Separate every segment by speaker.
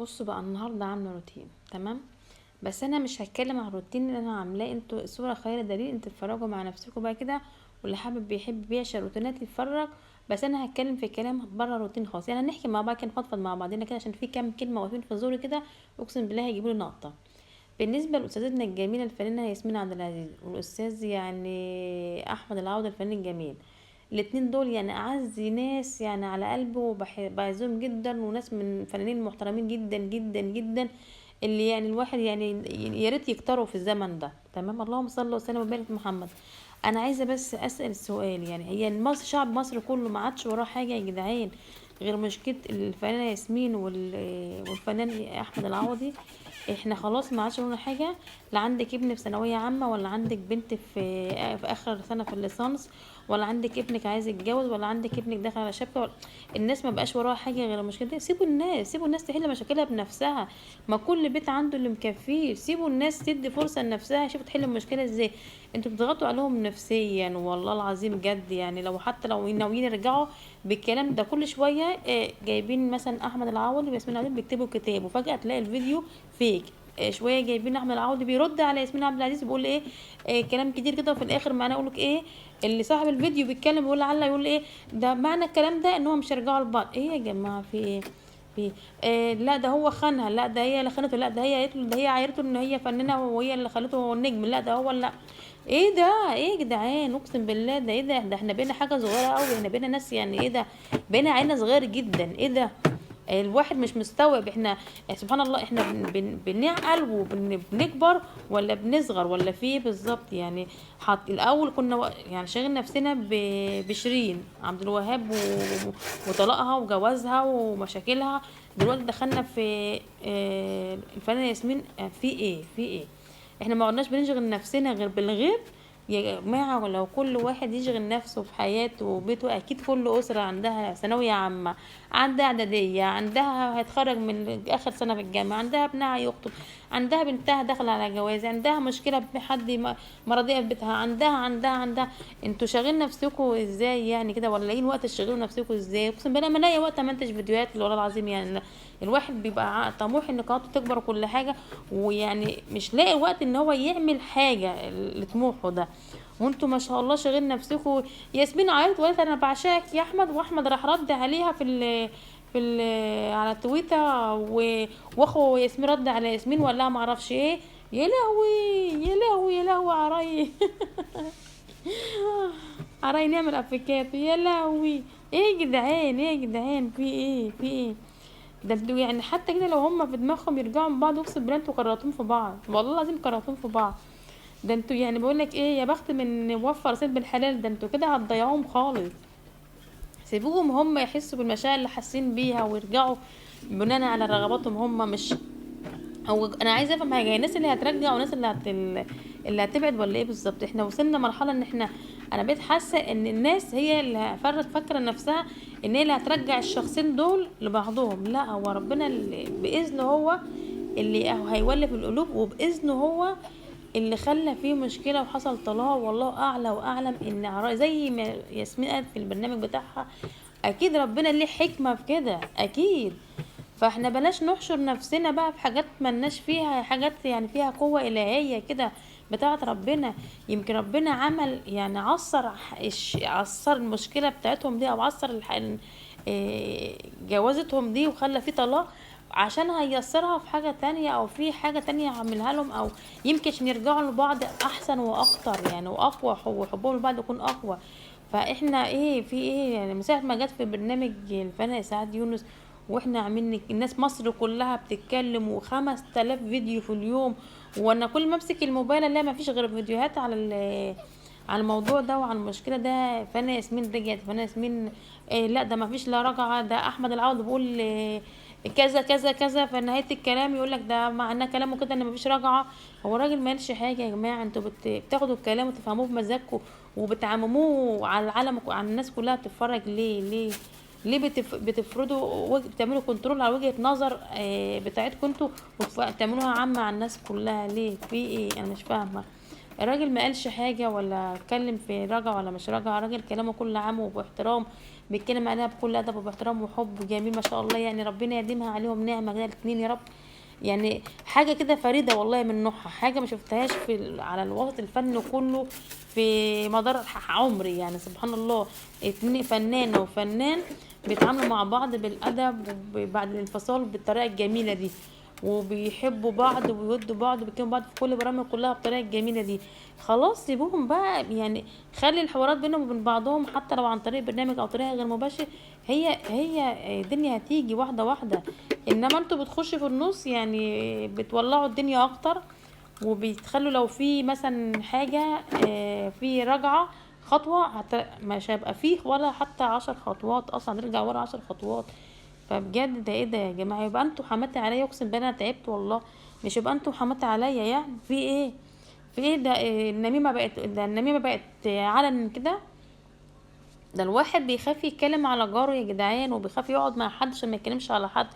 Speaker 1: بصوا بقى، النهارده عامله روتين، تمام؟ بس انا مش هتكلم عن الروتين اللي انا عاملاه، انتوا الصورة خير دليل، انتوا اتفرجوا مع نفسكم بقى كده، واللي حابب بيحب بيعشق روتينات يتفرج. بس انا هتكلم في كلام بره الروتين خالص، يعني هنحكي مع بعض كده، نفضفض مع بعضنا كده، عشان في كام كلمة واقفين في زوري كده اقسم بالله هيجيبوا لي نقطة. بالنسبة لاستاذتنا الجميلة الفنانة ياسمين عبد العزيز والاستاذ يعني احمد العوضي الفنان الجميل، الاتنين دول يعني اعز ناس يعني على قلبه، وبعزهم جدا، وناس من فنانين محترمين جدا جدا جدا، اللي يعني الواحد يعني يا ريت يكتروا في الزمن ده. تمام، اللهم صل وسلم وبارك على محمد. انا عايزه بس اسال سؤال، يعني هي مصر، شعب مصر كله ما عادش وراه حاجة يا جدعان غير مشكلة الفنانة ياسمين والفنان احمد العوضي؟ احنا خلاص ما عادش ورانا حاجة. لا عندك ابن في ثانوية عامة، ولا عندك بنت في اخر سنة في الليسانس، ولا عندك ابنك عايز يتجوز، ولا عندك ابنك داخل على شبكة، ولا الناس ما بقاش وراها حاجة غير المشكلة دي. سيبوا الناس، سيبوا الناس تحل مشاكلها بنفسها، ما كل بيت عنده اللي مكفيه. سيبوا الناس تدي فرصة لنفسها، شوفوا تحل المشكلة ازاي. انتوا بتضغطوا عليهم نفسيا والله العظيم جد، يعني لو حتى لو ناويين يرجعوا بالكلام ده كل شوية، جايبين مثلا احمد العوضي وياسمين عبد العزيز بيكتبوا كتاب، وفجاة تلاقي الفيديو فيك. شوية جايبين احمد العوضي بيرد على ياسمين عبد العزيز بيقول ايه، كلام كتير كده، وفي الاخر معناه يقول لك ايه اللي صاحب الفيديو بيتكلم بيقول لعل يقول ايه ده، معنى الكلام ده ان هو مش هيرجعوا لبعض. ايه يا جماعة، في ايه؟ في إيه؟ لا ده هو خانها، لا ده هي اللي خانته، لا ده هي قالت له، ده هي عايرته ان هي فنانة وهي اللي خلته النجم، لا ده هو، لا ايه ده؟ ايه يا جدعان؟ اقسم بالله ده ايه ده؟ ده احنا بقينا حاجة صغيرة قوي، احنا بقينا ناس يعني ايه ده، بقينا عيله صغير جدا. ايه ده؟ الواحد مش مستوعب. احنا سبحان الله احنا بنعقل وبنكبر ولا بنصغر ولا في ايه بالظبط؟ يعني حط الاول كنا يعني شاغل نفسنا بشيرين عبد الوهاب وطلاقها وجوازها ومشاكلها، دلوقتي دخلنا في الفنانة ياسمين. في ايه؟ في ايه؟ احنا ما عدناش بنشغل نفسنا غير بالغير يا جماعة. ولو كل واحد يشغل نفسه في حياته وبيته، اكيد كل اسره عندها ثانوية عامة، عندها اعدادية، عندها هيتخرج من اخر سنة في الجامعة، عندها ابنها هيخطب، عندها بنتها داخله على جواز، عندها مشكلة بحد مرضية في بيتها، عندها عندها عندها. انتوا شاغلين نفسكم ازاي يعني كده؟ ولا لاقيين وقت تشغلوا نفسكم ازاي؟ اقسم بالله ما لاقي وقت ما انتش فيديوهات والله العظيم. يعني الواحد بيبقى طموح ان قناته تكبر وكل حاجة، ويعني مش لاقي وقت ان هو يعمل حاجة لطموحه ده. وانتوا ما شاء الله شاغلين نفسكم. ياسمين عيطت وقالت انا بعشقك يا احمد، واحمد راح رد عليها في ال على تويتر، واخو ياسمين رد على ياسمين وقال لها ما اعرفش ايه. يا لهوي يا لهوي يا لهوي عراي عراي نعمل افكات. يا لهوي ايه يا جدعان؟ ايه يا جدعان؟ في ايه؟ في ايه ده؟ انتوا يعني حتى كده لو هما في دماغهم يرجعوا من بعض، اقسم بالله انتوا كرهتوهم في بعض، والله العظيم كرهتوهم في بعض. ده انتوا يعني بقول لك ايه، يا بخت من وفر سيد بالحلال، ده انتوا كده هتضيعوهم خالص. سيبوهم هم يحسوا بالمشاعر اللي حاسين بيها ويرجعوا بناء على رغباتهم هم. مش هو انا عايزه افهم حاجة، الناس اللي هترجع والناس اللي هتبعد ولا ايه بالظبط؟ احنا وصلنا مرحلة ان احنا، انا بقيت حاسه ان الناس هي اللي فاكره نفسها ان هي اللي هترجع الشخصين دول لبعضهم. لا، هو ربنا اللي باذنه هو اللي هيولف القلوب، وباذنه هو اللي خلى فيه مشكلة وحصل طلاق. والله اعلى واعلم ان زي ما ياسمين قالت في البرنامج بتاعها، اكيد ربنا ليه حكمه في كده اكيد. فاحنا بلاش نحشر نفسنا بقى في حاجات ملناش فيها، حاجات يعني فيها قوة الهيه كده بتاعه ربنا. يمكن ربنا عمل يعني عصر المشكلة بتاعتهم دي، او عصر جوازتهم دي وخلى فيه طلاق عشان هيسرها في حاجة تانية، او في حاجة تانية عاملها لهم، او يمكن عشان يرجعوا لبعض احسن واكتر يعني واقوى، وحبهم لبعض يكون اقوى. فاحنا ايه في ايه يعني؟ من ساعة ما جت في برنامج الفنان سعد يونس واحنا عاملين الناس مصر كلها بتتكلم، و5000 فيديو في اليوم، وانا كل ما امسك الموبايل الاقي ما فيش غير فيديوهات على الموضوع ده وعلى المشكلة ده. فانا ياسمين رجعت، فانا ياسمين إيه، لا ده ما فيش لا رجعه، ده احمد العوض بيقول إيه كذا كذا كذا، في نهاية الكلام يقول لك ده معناه كلامه كده ان ما فيش رجعه. هو الراجل ما قالش حاجة يا جماعة، انتوا بتاخدوا الكلام وتفهموه بمزاجكم وبتعمموه على العالم، على الناس كلها بتتفرج. ليه ليه ليه بتفرضوا بتعملوا control على وجهة نظر بتاعتكم انتوا وتعملوها عامة على الناس كلها؟ ليه؟ في ايه؟ انا مش فاهمة. الراجل ما قالش حاجة ولا اتكلم في رجع ولا مش رجع، الراجل كلامه كل عام وباحترام، بيتكلم عليها بكل ادب وباحترام وحب جميل ما شاء الله. يعني ربنا يديمها عليهم نعمه كده الاتنين يا رب. يعني حاجة كده فريدة والله من نوعها، حاجة ما شفتهاش في على الوسط الفني كله في مدار عمري. يعني سبحان الله، اتنين فنانة وفنان بيتعاملوا مع بعض بالادب وبعد الانفصال بالطريقة الجميلة دي، وبيحبوا بعض وبيودوا بعض وبيكلموا بعض في كل برامج كلها بالطريقة الجميلة دي. خلاص سيبوهم بقى، يعني خلي الحوارات بينهم وبين بعضهم حتى لو عن طريق برنامج او طريقه غير مباشر، هي الدنيا هتيجي واحدة واحدة. انما انتوا بتخشوا في النص يعني بتولعوا الدنيا اكتر، وبيتخلوا لو في مثلا حاجة في رجعه خطوة مش هيبقى فيه ولا حتى 10 خطوات اصلا، هنرجع ورا 10 خطوات. فبجد ده ايه ده يا جماعة؟ يبقى انتوا حماتي عليا، اقسم بالله انا تعبت والله. مش يبقى انتوا حماتي عليا يعني في ايه؟ في ايه ده؟ إيه النميمة بقت؟ ده النميمة بقت علن كده. ده الواحد بيخاف يتكلم على جاره يا جدعان، وبيخاف يقعد مع حد عشان ما يتكلمش على حد.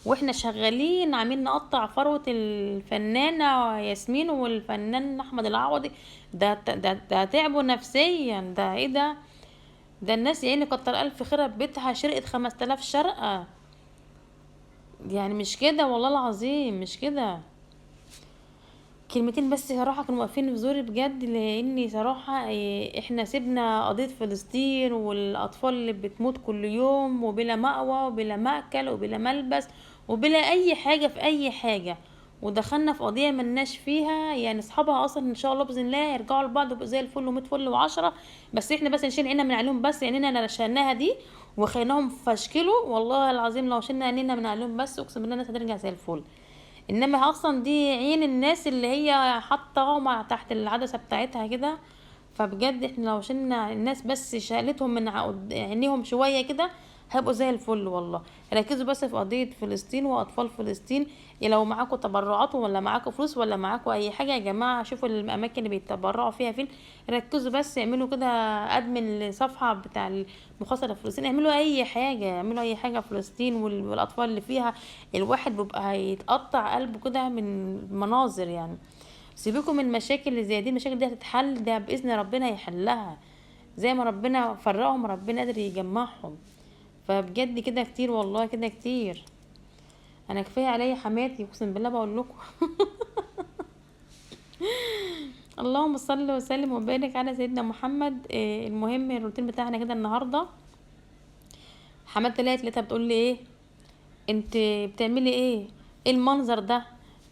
Speaker 1: واحنا شغالين عاملين نقطع فروه الفنانة ياسمين والفنان احمد العوضي، ده ده ده تعبوا نفسيا. ده ايه ده؟ ده الناس يعني كتر الف خيرها بيتها شرقت 5000 شرقه، يعني مش كده والله العظيم مش كده. كلمتين بس صراحة كانوا واقفين في زوري بجد، لاني صراحة احنا سيبنا قضية فلسطين والاطفال اللي بتموت كل يوم وبلا مأوى وبلا مأكل وبلا ملبس وبلا اي حاجة في اي حاجة، ودخلنا في قضية ملناش فيها. يعني اصحابها اصلا ان شاء الله باذن الله يرجعوا لبعض ويبقوا زي الفل ومية فل وعشرة، بس احنا بس نشيل عيننا من عليهم، بس عينينا شلناها دي وخليناهم فشكلوا والله العظيم. لو شلنا عينينا من عليهم بس اقسم بالله الناس هترجع زي الفل. انما اصلا دي عين الناس اللي هي حاطه تحت العدسة بتاعتها كده. فبجد احنا لو شلنا الناس بس شالتهم من عينيهم شوية كده هيبقوا زي الفل والله. ركزوا بس في قضية فلسطين واطفال فلسطين. لو معاكم تبرعات ولا معاكم فلوس ولا معاكم اي حاجة يا جماعة، شوفوا الاماكن اللي بيتبرعوا فيها فين، ركزوا بس، اعملوا كده admin لصفحة بتاع المخاصره فلسطين، اعملوا اي حاجة، اعملوا اي حاجة فلسطين والاطفال اللي فيها. الواحد بيبقى هيتقطع قلبه كده من مناظر. يعني سيبكم من المشاكل اللي زي دي، المشاكل دي هتتحل، ده باذن ربنا يحلها زي ما ربنا فرقهم ربنا قادر يجمعهم. فبجد كده كتير والله كده كتير. انا كفاية عليا حماتي اقسم بالله بقول لكم. اللهم صل وسلم وبارك على سيدنا محمد. المهم الروتين بتاعنا كده النهارده، حماتي طلعت لقيتها بتقول لي ايه انت بتعملي ايه؟ ايه المنظر ده؟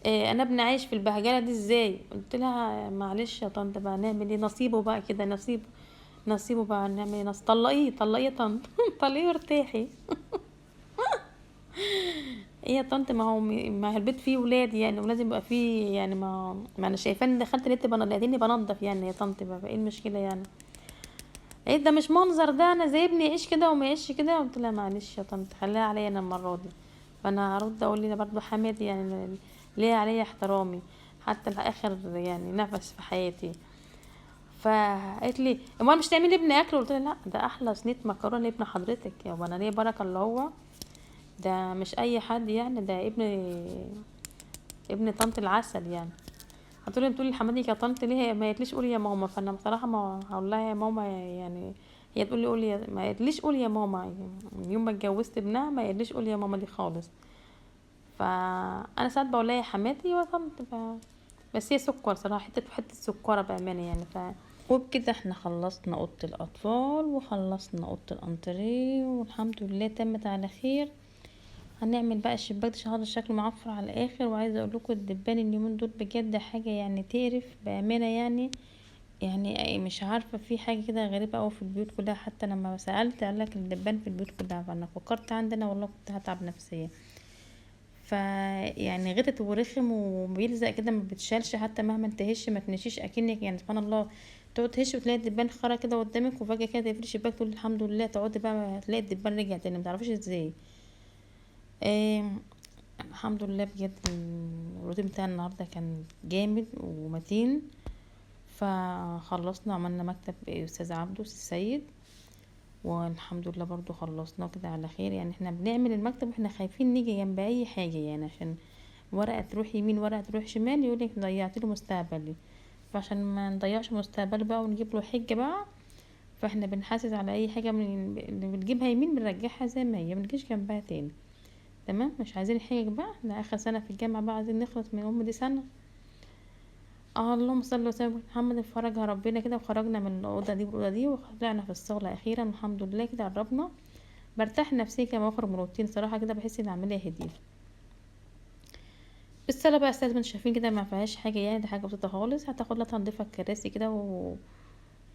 Speaker 1: إيه انا ابني عايش في البهجله دي ازاي؟ قلت لها معلش يا طنط بقى نعمل ايه، نصيبه بقى كده، نصيبه نصيبه بقى نعمل ايه، طلقيه طلقيه طنط طلقيه وارتاحي. ايه يا طنط، ما هو ما البيت فيه ولاد يعني ولازم يبقى فيه يعني، ما انا شايفه ان دخلت لقيت لقيتني بنضف يعني يا طنط بقى ايه المشكلة يعني؟ ايه ده مش منظر ده، انا زي ابني يعيش كده وما يعيش كده. قلت لها معلش يا طنط خليها عليا انا المرة دي. فانا هرد اقول لي برضه حماتي يعني ليه عليا احترامي حتى لاخر يعني نفس في حياتي. فقالت لي امال مش تعملي ابني اكل؟ قلت لها لا ده احلى صينية مكرونه لابن حضرتك يا وانا ليه بركة اللي هو ده مش اي حد يعني، ده ابن طنط العسل يعني. هتقولي بتقولي لحماتك يا طنط ليه ما قالتليش قولي يا ماما؟ فانا بصراحة ما هقول لها يا ماما يعني، هي تقول لي قولي ما قالتليش قولي يا ماما يعني، يوم ما اتجوزت ابنها ما قالتليش قولي يا ماما دي خالص. فانا ساعات بقول لها يا حماتي يا طنط، بس هي سكر صراحة، حتة سكره بامانه يعني. وبكده احنا خلصنا اوضة الاطفال وخلصنا اوضة الانتريه والحمد لله تمت على خير. هنعمل بقى الشباك ده عشان هذا الشكل معفر على الاخر. وعايزه اقول لكم الدبان اليومين دول بجد حاجة يعني تقرف بامانه يعني مش عارفه في حاجة كده غريبة قوي في البيوت كلها. حتى لما سالت قال لك الدبان في البيوت كلها، فانا فكرت عندنا والله كنت هتعب نفسيا. فيعني غتت ورخم وبيلزق كده ما بتشالش حتى مهما تهش ما تنشيش اكنك يعني سبحان الله تقعد تهش وتلاقي الدبان خرا كده قدامك، وفجاة كده تقفلي الشباك تقول الحمد لله، تقعدي بقى تلاقي الدبان رجع تاني ما تعرفيش ازاي. الحمد لله بجد الروتين بتاع النهارده كان جامد ومتين. فخلصنا عملنا مكتب استاذ عبده السيد والحمد لله برضو خلصنا كده على خير. يعني احنا بنعمل المكتب واحنا خايفين نيجي جنب اي حاجة يعني، عشان ورقة تروح يمين ورقة تروح شمال يقولك ضيعت له مستقبلي. فعشان ما نضيعش مستقبله بقى ونجيب له حجه بقى، فاحنا بنحاسس على اي حاجة من اللي بنجيبها يمين بنرجعها زي ما هي، ما بنجيش جنبها تاني. تمام، مش عايزين حاجة بقى، احنا اخر سنة في الجامعة بقى، عايزين نخلص من ام دي سنة. اللهم صل وسلم على محمد. فرجها ربنا كده، وخرجنا من الاوضة دي والاوضه دي، وطلعنا في الصاله اخيرا الحمد لله كده. قربنا برتاح نفسيا كده، بخرج من الروتين صراحة كده، بحس ان العملية هديت. الصاله بقى زي ما انتم شايفين كده ما فيهاش حاجة يعني، ده حاجة بسيطة خالص. هتاخد لها تنظيفه الكراسي كده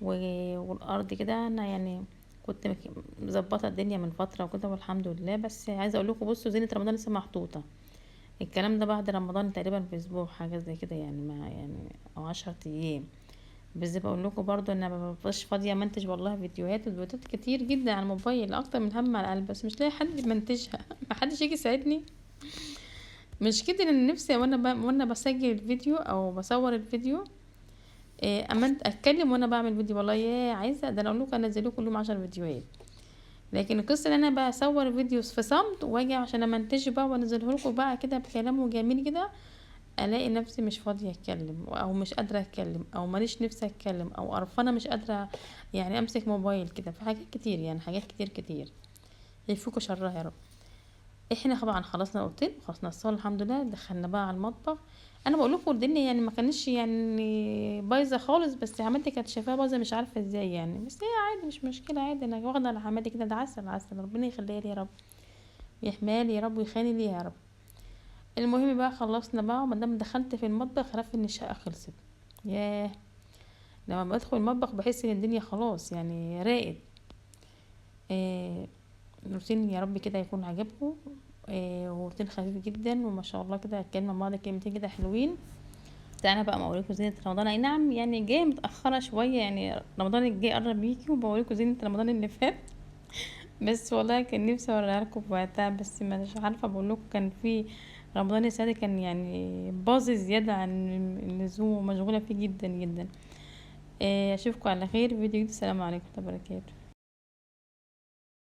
Speaker 1: والارض كده. انا يعني كنت مظبطه الدنيا من فترة وكده والحمد لله. بس عايزه اقول لكم بصوا، زينة رمضان لسه محطوطة، الكلام ده بعد رمضان تقريبا باسبوع حاجة زي كده يعني، ما يعني او 10 ايام. بس بقول لكم برضو ان انا مبقاش فاضية منتج والله فيديوهات، وفيديوهات كتير جدا على الموبايل اكتر من هم على القلب، بس مش لاقي حد يمنتجها ما حدش يجي يساعدني. مش كده ان نفسي وانا بسجل الفيديو او بصور الفيديو، اما اتكلم وانا بعمل فيديو، والله يا عايزه ده انا اقول لكم انزل لكم كل يوم 10 فيديوهات. لكن القصة ان انا بصور فيديوز في صمت واجي عشان امنتجه بقى وانزله لكم بقى كده بكلامه جميل كده، الاقي نفسي مش فاضية اتكلم، او مش قادرة اتكلم، او ماليش نفسي اتكلم، او قرفانه مش قادرة يعني امسك موبايل كده. في حاجات كتير يعني، حاجات كتير كتير يفوكوا شرها يا رب. احنا طبعا خلصنا الاوضتين وخلصنا الصاله الحمد لله، دخلنا بقى على المطبخ. انا بقول لكم الدنيا يعني ما كانتش يعني بايظة خالص، بس حماتي كانت شايفاها بايظة مش عارفه ازاي يعني، بس هي عادي مش مشكلة عادي. انا واخده على حماتي كده، ده عسل عسل، ربنا يخليها لي يا رب، يحميها لي يا رب، ويخلي لي يا رب. المهم بقى خلصنا بقى، وما دام دخلت في المطبخ عرفت ان الشقة خلصت. ياه، لما بدخل المطبخ بحس ان الدنيا خلاص يعني راقت. روتين يا رب كده يكون عجبكم، وروتين خفيف جدا وما شاء الله كده. اتكلمنا مع بعض كلمتين كده حلوين. تعالى بقى ما اوريكم زينة رمضان. اي نعم يعني جاية متاخرة شوية، يعني رمضان الجاي قرب يجي وبوريكم زينة رمضان اللي فات، بس والله كان نفسي اوريها لكم في وقتها، بس مش عارفه بقول لكم كان في رمضان السنة دي كان يعني باظ زيادة عن اللزوم ومشغوله فيه جدا جدا. اشوفكم على خير في فيديو جديد. السلام عليكم ورحمة الله وبركاته.